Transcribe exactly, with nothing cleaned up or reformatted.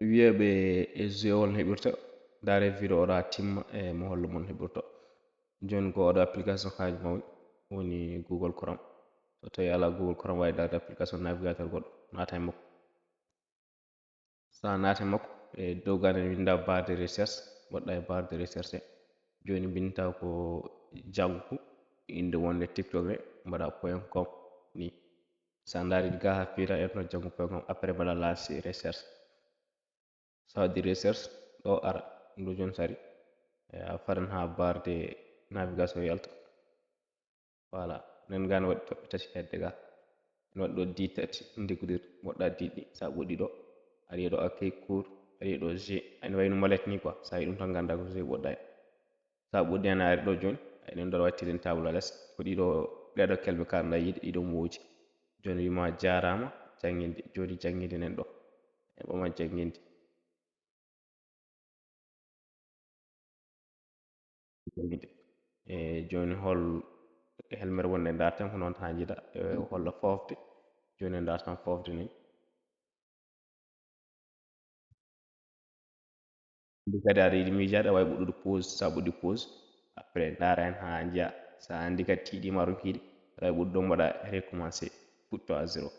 Wiyeɓe e jeu on heɓirta, ndaare video oɗa timma e mo hollo mon heɓirta. Joni ko oɗo application kanjum mawni woni Google Chrome. So tawi ala Google Chrome wawi ndaarde application navigateur goɗɗo, naata e makko. Sa naati e makko e dow gane winda barre de recherche, woɗɗa e barre de recherche. Joni binta ko jaggu inde wonde TikTok he, mbaɗa point com ni. Sa ndaari ga ha fiira en no jaggu point com, après mbaɗa lancer recherche. Sa waɗi recherche ɗo ara, ɗo joni sari. E a faran ha barre de navigation yalta. Voilà, nen gane waɗi toɓɓe tati hedde ga. Ene waɗi ɗo di tati, découvrir, woɗɗa di ɗi. Sa ɓoɗɗi ɗo, ari ɗo accueil cours, ari ɗo jeu. Ene wayno molette ni quoi. Sa yi ɗum tan ganda ko jeu woɗɗa e. Sa ɓoɗɗi ana ari ɗo joni, ay ɗen ɗo wattiri en table à l'aise. Ko ɗiɗo, ɗeɗo kelɓe karɗa yiide, ɗiɗo moji. Joni wima jarama, janginde. Joni janginde nen ɗo. E ɓama janginde. E joni hol helmere wonde ndarten ko noon tan jiiɗa, e holla fofde. Joni ndartan fofde ni. Ndi kadi aɗa yiɗi miijaade, a wawi ɓoɗɗude pause, sa ɓoɗɗi pause, après ndaara hen ha njiya. Sa andi kadi tiiɗima ronkiɗi, aɗa wawi ɓoɗɗude ɗo mbaɗa recommencer, fuɗɗo à zéro.